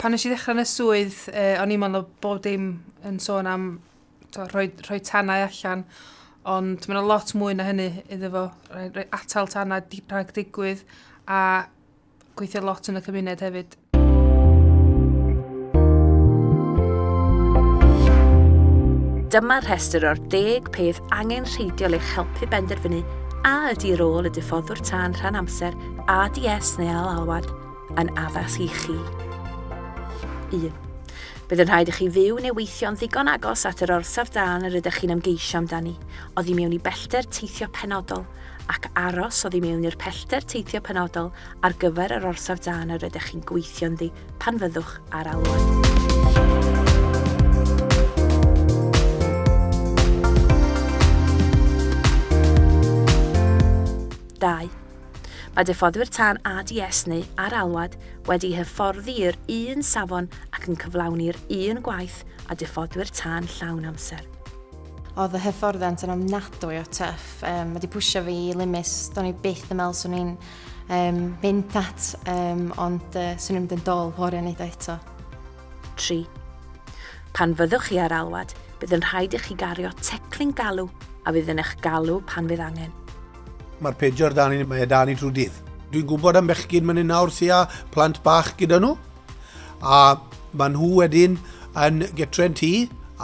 Pan nes i ddechrau yn y swydd, eh, o'n i'n meddwl bob dim yn sôn am to, rhoi, rhoi tanau allan, ond mae'n lot mwy na hynny iddo fo. Rhoi, rhoi atal tanau di, rhag digwydd a gweithio lot yn y cymuned hefyd. Dyma rhestr o'r deg peth angenrheidiol i'ch helpu benderfynu a ydy rôl y diffoddwr tân rhan amser ADS neu al-alwad yn addas i chi. 1. Bydd yn rhaid i chi fyw neu weithio'n ddigon agos at yr orsaf dân yr ydych chi'n ymgeisio amdani, oddi mewn i bellter teithio penodol, ac aros oddi mewn i'r pellter teithio penodol ar gyfer yr orsaf dân yr ydych chi'n gweithio ynddi pan fyddwch ar alwad. Dau. Mae diffoddwyr tân ADS neu ar alwad wedi hyfforddi i'r un safon ac yn cyflawni'r un gwaith â diffoddwyr tân llawn amser. Oedd y hyfforddiant yn ofnadwy o tough. Um, mae wedi pwysio fi i limits, do'n i byth yn meddwl swn i'n um, mynd at, um, ond uh, swn i'n mynd yn dol fory a neud o eto. 3. Pan fyddwch chi ar alwad, bydd yn rhaid i chi gario teclyn galw a fydd yn eich galw pan fydd angen. Mae'r pager 'da ni, mae e 'da ni trwy dydd. Dwi'n gwybod am bechgyn mynd yn nawr sy'n â plant bach gyda nhw, a maen nhw wedyn yn getre'n tŷ,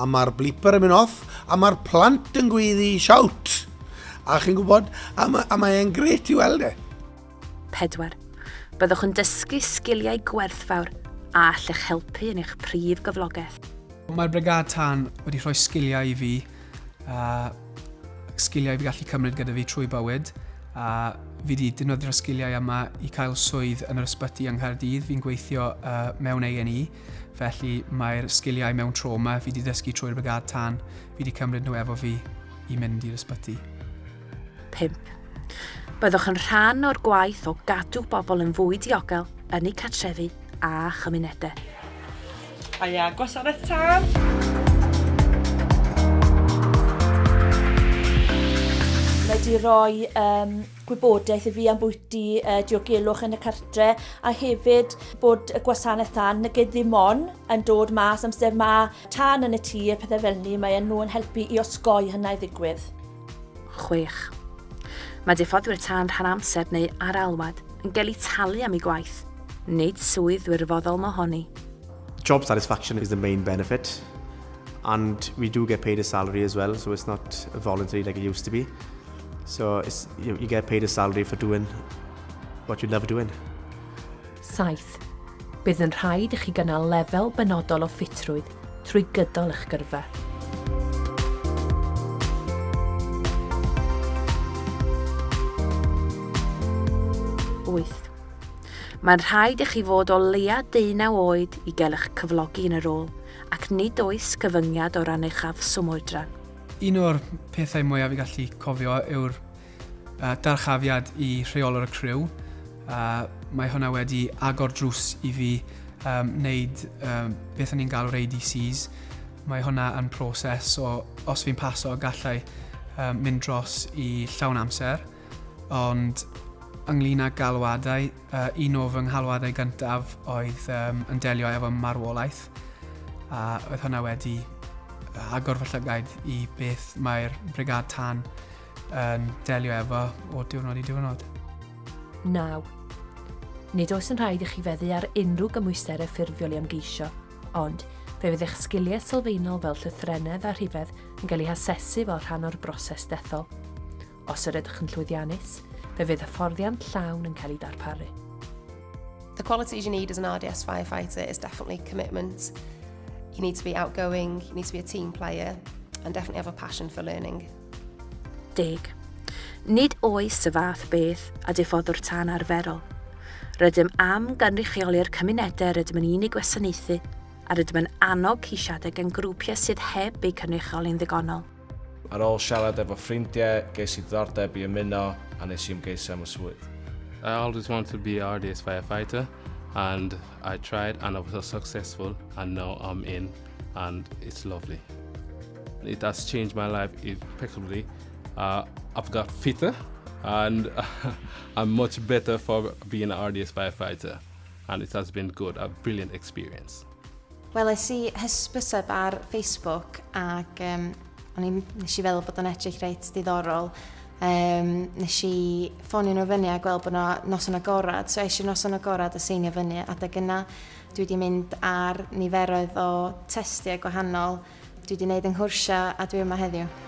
a mae'r bleeper yn mynd off, a mae'r plant yn gweiddi shout. A chi'n gwybod, a, ma, a mae e'n gret i weld e. 4. Byddwch yn dysgu sgiliau gwerthfawr a all eich helpu yn eich prif gyflogaeth. Mae'r Brigâd Tân wedi rhoi sgiliau i fi, a sgiliau fi gallu cymryd gyda fi trwy bywyd, a fi wedi defnyddio'r sgiliau yma i cael swydd yn yr ysbyty yng Nghaerdydd. Fi'n gweithio uh, mewn A&E, felly mae'r sgiliau mewn trauma fi wedi ddysgu trwy'r Brigâd Tân, fi wedi cymryd nhw efo fi i mynd i'r ysbyty. 5. Byddwch yn rhan o'r gwaith o gadw bobl yn fwy diogel yn eu cartrefi a chymunedau. Haia, gwasanaeth tân! Mae wedi rhoi um, gwybodaeth i fi am bwyty uh, diogelwch yn y cartre a hefyd bod y gwasanaeth tân nag ddim on yn dod mas amser mae tân yn y tŷ a pethau fel ni, mae nhw yn helpu i osgoi hynna i ddigwydd. 6. Mae diffoddwyr tân rhan amser neu ar alwad yn gael eu talu am eu gwaith, nid swydd wirfoddol mohoni. Job satisfaction is the main benefit and we do get paid a salary as well, so it's not voluntary like it used to be. So it's, you, you get paid a salary for doing what you love doing. 7. Bydd yn rhaid i chi gynnal lefel benodol o ffitrwydd trwy gydol eich gyrfa. Wyth. Mae'n rhaid i chi fod o leia deunaw oed i gael eich cyflogi yn y rôl, ac nid oes cyfyngiad o ran eich afswm oedran. Un o'r pethau mwyaf fi gallu cofio yw'r uh, darchafiad i rheolwr y criw. Uh, mae hwnna wedi agor drws i fi um, wneud um, beth o'n i'n galw'r ADCs. Mae hwnna yn proses o os fi'n paso gallai um, mynd dros i llawn amser. Ond ynglyn â galwadau, uh, un o fy nghalwadau gyntaf oedd um, yn delio efo marwolaeth. A oedd hwnna wedi agor fy llygaid i beth mae'r brigad tân yn delio efo o diwrnod i diwrnod. 9. Nid oes yn rhaid i chi feddu ar unrhyw gymwysterau ffurfiol i ymgeisio, ond fe fydd eich sgiliau sylfaenol fel llythrennedd a rhifedd yn cael eu hasesu fel rhan o'r broses dethol. Os yr ydych yn llwyddiannus, fe fydd hyfforddiant llawn yn cael ei darparu. The qualities you need as an RDS firefighter is definitely commitment. You need to be outgoing, you need to be a team player, and definitely have a passion for learning. Deg. Nid oes y fath beth â diffoddwr tân arferol. Rydym am gynrychioli'r cymunedau rydym yn unig gwasanaethu a rydym yn annog ceisiadau gan grwpiau sydd heb eu cynrychioli'n ddigonol. Ar ôl siarad efo ffrindiau, ges i ddiddordeb i ymuno a nes i ymgeisio am y swydd. I always wanted to be a RDS firefighter and I tried and I was successful and now I'm in and it's lovely. It has changed my life impeccably. Uh, I've got fitter and I'm much better for being an RDS firefighter. And it has been good, a brilliant experience. Weles i hysbyseb ar Facebook ac um, o'n i'n, nes i feddwl bod o'n edrych reit diddorol. Um, nes i ffonio nhw fyny a gweld bod yna noson agorad, so es i'r noson agorad a seinio fyny adeg yna. Dwi wedi mynd ar niferoedd o testiau gwahanol, dwi wedi gwneud yng nghwrsiau a dwi yma heddiw.